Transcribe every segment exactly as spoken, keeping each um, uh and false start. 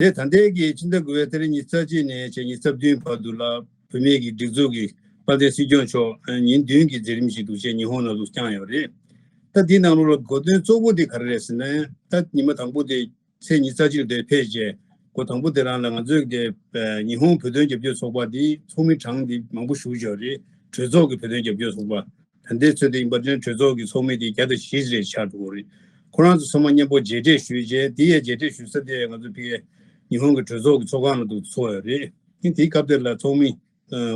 དེ་ད་ལྟའི་གི་ཕྱི་ཟླ་དགུ་པའི་ཏ་རིག་ཉི་ཤུ་རྩ་གཅིག་ནས་བྱས་ཉི་ཤུ་རྩ་བདུན་བར་དུ་ལ་བོད་མིའི་གི་སྒྲིག་འཛུགས་ཀྱི་དཔལ་ལྡན་སྲིད་སྐྱོང་མཆོག་ཉིན་བདུན་གྱི་མཛད་རིམ་ཞིག་འདུག་བྱས་ཉི་ཧོང་ནང་དུ་བསྐྱངས་ཡོད་རེད། ད་འདིའི་ནང་ལོགས་ལ་གོ་དོན་གཙོ་བོ་དེ་ག་རེ་རེད་ཟེར་ན། ད་ཉི་མ་དང་པོ་དེ་ཚེས་ཉི་ཤུ་རྩ་གཅིག་དེ་ཕེབས་རྗེས་གོ་དང་པོ་དེ་རང་ལ་ང་ཚོས་དེ་ཉི་ཧོང་བོད་དོན་རྒྱབ་སྐྱོར་ཚོགས་པ་དེ་ཚོགས་མི་གྲངས་དེ་མང་པོ་ཞེ་པོ་ཅིག་ཡོད་རེད། གྲོས་ཚོགས་ཀྱི་བོད་དོན་རྒྱབ་སྐྱོར་ཚོགས་པ། ད་ལྟའི་ཚོད་དེ་ཡིན་པ་ཅན་གྲོས་ཚོགས་ཀྱི་ཚོགས་མི་དེ་བརྒྱ་དང་བཞི་རེ་ཆགས་འགྲོ་གི་རེད། ཁོ་རང་ཚོ་ཚང་མ་མཉམ་པོ་མཇལ་འཕྲད་ཞུས་རྗེས་དེ་ཡས་མཇལ་འཕྲད་ཞུ་ས་དེ་ང་ཚོ་ཕ་གིའི་ཉི་ཧོང་གི་གྲོས་ཚོགས་ཀྱི་ཚོགས་ཁང་ལ་འདུག་ཚོགས་ཡོད་རེད། དེའི་སྐབས་དེ་ལ་ཚོགས་མི་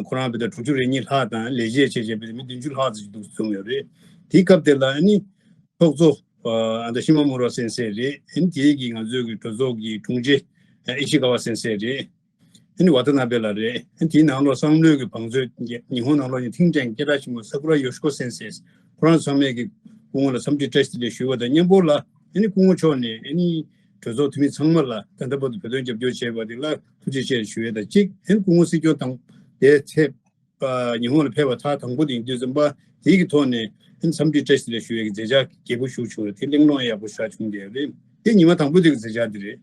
ཁོ་རང་བོད་དོན་དྲུག་ཅུ་རེ་གཉིས་ལྷག་དང་ལས་བྱེད་བྱས་བྱས་བོད་མི་བདུན་ཅུ་ལྷག་ཙམ་ཞིག་འདུག་འཛོམས་ཡོད་རེད། དེའི་སྐབས་དེ་ལ་ཨ་ནི་ཚོགས་གཙོ་ཨ་ད་ཤི་མ་མུ་ར་སེན་སེ་རེད། ཨ་ནི་དེའི་གི་ང་ཚོའི་གི་གྲོས་ཚོགས་ཀྱི་དྲུང་ཆེ་ཨི་ཤི་ག་བ་སེན་སེ་རེད། ཨ་ནི་ཝ་ཏ་ན་བེ་ལགས་རེད། ཨ་ནི་དེའི་ནང་ལོགས་བསམ་བློའི་གི་བང་མཛོད་ཉི་ཧོང་ནང་ལོགས་ནས་ཐིང་ཊེང་སྐད་གྲགས་ཆེན་པོ་ས་ཀུ་ར་ཡོ་ཤི་ཀོ་སེན་སེ། ཁོ་རང་ཚང་མས་གི་སྐུ་ངོ་ལ་འཚམས་འདྲི་བཀྲ་ཤིས་བདེ་ལེགས་ཞུས་པ་དང་མཉམ་པོ་ལ་ཨ་ནི་སྐུ་ངོ་མཆོག་ནས་ཨ་ནི་གྲོས་ཚོགས་འཐུས་མི་ཚང་མ་ལ་ད་ལྟ་བར་དུ་བོད་དོན་རྒྱབ་སྐྱོར་བྱས་པ་དེ་ལ་ཐུགས་རྗེ་ཆེ་ཞུ་ཡས་དང་གཅིག་ཨ་ནི་སྐུ་ངོ་སྲིད་སྐྱོང་དང་དེའི་ཚེ་ཉི་ཧོང་ལ་ཕེབས་པ་ཐག་དང་པོ་དེ་ཡིན་དུས་ཙམ་པ་དེའི་གི་ཐོག་ནས་འཚམས་འདྲི་བཀྲ་ཤིས་བདེ་ལེགས་ཞུ་ཡས་ཀྱི་མཛད་འཆར་རྒྱས་པོ་ཞིག་བྱུང་བ་དེ་གླེང་སློང་ཡག་པོ་ཞིག་བྱུང་བསྡད་ཡོད་རེད། དེ་ཉི་མ་དང་པོ་དེ་གི་མཛད་འཆར་དེ་རེད།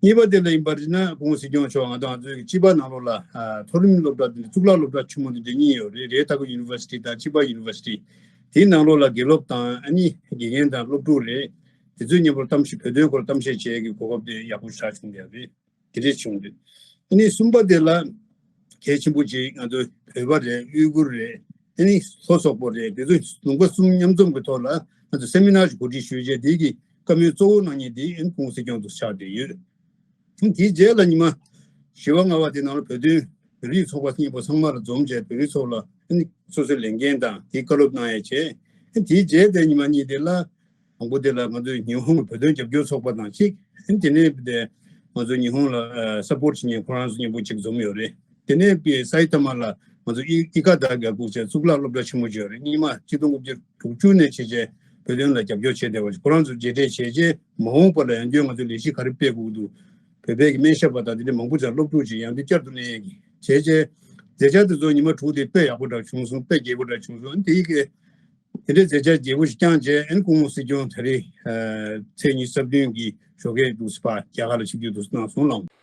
གཉིས་པ་དེ་ལ་ཡིན་པ་རེད་ན་སྐུ་ངོ་སྲིད་སྐྱོང་མཆོག་ང་དང་ང་ཚོའི་གི་ཅི་པ་ནང་ལོགས་ལ་མཐོ་རིམ་སློབ་གྲྭ་དེ་གཙུག་ལག་སློབ་གྲྭ་ཆེན་མོ་དེ་འདྲ་གཉིས་ཡོད་རེད། རེད་ད་ག་ཡུ་ནི་ཝར་སི་ཊི་དང་ཅི་པ་ཡུ་ནི་ཝར་སི་ཊི། དེའི་ནང་ལོགས་ལ་དགེ་སློབ་དང་ཨ་ནི་དགེ་རྒན་དང་སློབ་ཕྲུག་རེད། དེ་ཚོའི་མཉམ་པོར་གཏམ་བཤད་བོད་དོན་སྐོར་གཏམ་བཤད་བྱེད་ཡས་ཀྱི་གོ་སྐབས་དེ་ཡག་པོ་ཞིག་བྱུང་བསྡད་ཡོད་རེད། དེ་འདྲས་བྱུང་འདུག་ཨ་ནི་གསུམ་པ་དེ་ལ་གལ་ཆེན་པོ་ཅིག་ང་ཚོ་བོད་པ་རེད། ཨུའི་གུར་རེད། ཨ་ནི་ལྷོ་སོག་པོ་རེད། དེ་ཚོ་ལུང་པ་གསུམ་མཉམ་འཛོམས་ཀྱི་ཐོག་ལ་ང་ཚོ་སེ་མི་ནར་ཞིག་གོ་སྒྲིག་ཞུས་རྗེས་དེ་གི་བཀའ་མོལ་གཙོ་བོ་གནང་མཁན་དེ་ཨ་ནི་སྐུ་ངོ་སྲིད་སྐྱོང་དུ་ཆགས་བསྡད་ཡོད། དེའི་རྗེས་ལ་ཉི་མ་བཞི་པ་ལྔ་པ་དེ་ནང་ལ་བོད་དོན་བོད་རིགས་ཚོགས་པ་གཉིས་པོ་ཚང་མ་ལ་འཛོམས་བྱས་བོད་རིགས་ཚོགས་ལ་ཨ་ནི་སོ་སོའི་ལས་འགན་དང་དེའི་བཀའ་སློབ་གནང་ཡས་བྱས། ཨ་ནི་དེའི་རྗེས་དེ་ཉི་མ་གཉིས་དེ་ལ་དང་པོ་དེ་ལ་ང་ཚོའི་ཉི་ཧོང་བོད་དོན་རྒྱབ་སྐྱོར་ཚོགས་པ་དང་གཅིག་ཨ་ནི་དེ་ནས་དེ་ང་ཚོ་ཉི་ཧོང་ལ་ཨ་སཔོར་ཊི་བྱེད་མཁན་ཁོ་རང་ཚོ་མཉམ་པོ་གཅིག་འཛོམས་ཡོད་རེད། དེ་ནས་དཔེ་སའི་ཐ་མ་ལ་ང་ཚོ་ཨི་ཨི་ཀ་ད་རྒྱལ་ཁབ་བྱས་གཙུག་ལག་སློབ་གྲྭ་ཆེན་མོ་ཅིག་ཡོད་རེད། སྔོན་མ་ཆིག་སྟོང་དགུ་བརྒྱ་དྲུག་ཅུ་ནས་བྱས་བྱས་བོད་དོན་ལ་རྒྱབ་སྐྱོར་བྱས་བསྡད་པ་ཅིག་ཁོ་རང་ཚོ་མཇལ་འཕྲད་བྱས་རྗེས་མ་འོངས་པ་ལ་ཡང་བསྐྱར་ང་ཚོས་ལས་གཞི་ག་རེ་སྤེལ་དགོས་འདུག་བོད་པའི་གི་སྨན་ཞབས་པ་དང་དེ་འདྲ་མང་པོ་ཅིག་སློབ་ཕྲུག་ཅིག་ཡང་བསྐྱར་དུ་གླེང་ཡས་ཀྱི་བྱས་རྗེས་མཛད་འཆར་དེ་ཚོ་ཉི་མ་དྲུག་དེ་དཔེ་ཡག་པོ་འདྲ་བྱུང་སོང་། དཔེ་རྒྱས་པོ་འདྲ་བྱུང་སོང་། དེ་ཡི་གི་དེ་འདྲའི་མཛད་འཆར་རྒྱས་པོ་ཞིག་བསྐྱངས་རྗེས་ཨ་ནི་སྐུ་ངོ་སྲིད་སྐྱོང་ད་རེས་ཚེས་ཉི་ཤུ་རྩ་བདུན་གྱི་ཞོགས་ཀས་འདུག་སེ་ཕར་རྒྱ་གར་ལ་ཆིབས་བསྒྱུར་འདུག་སེ་གནང་སོང་ལགས།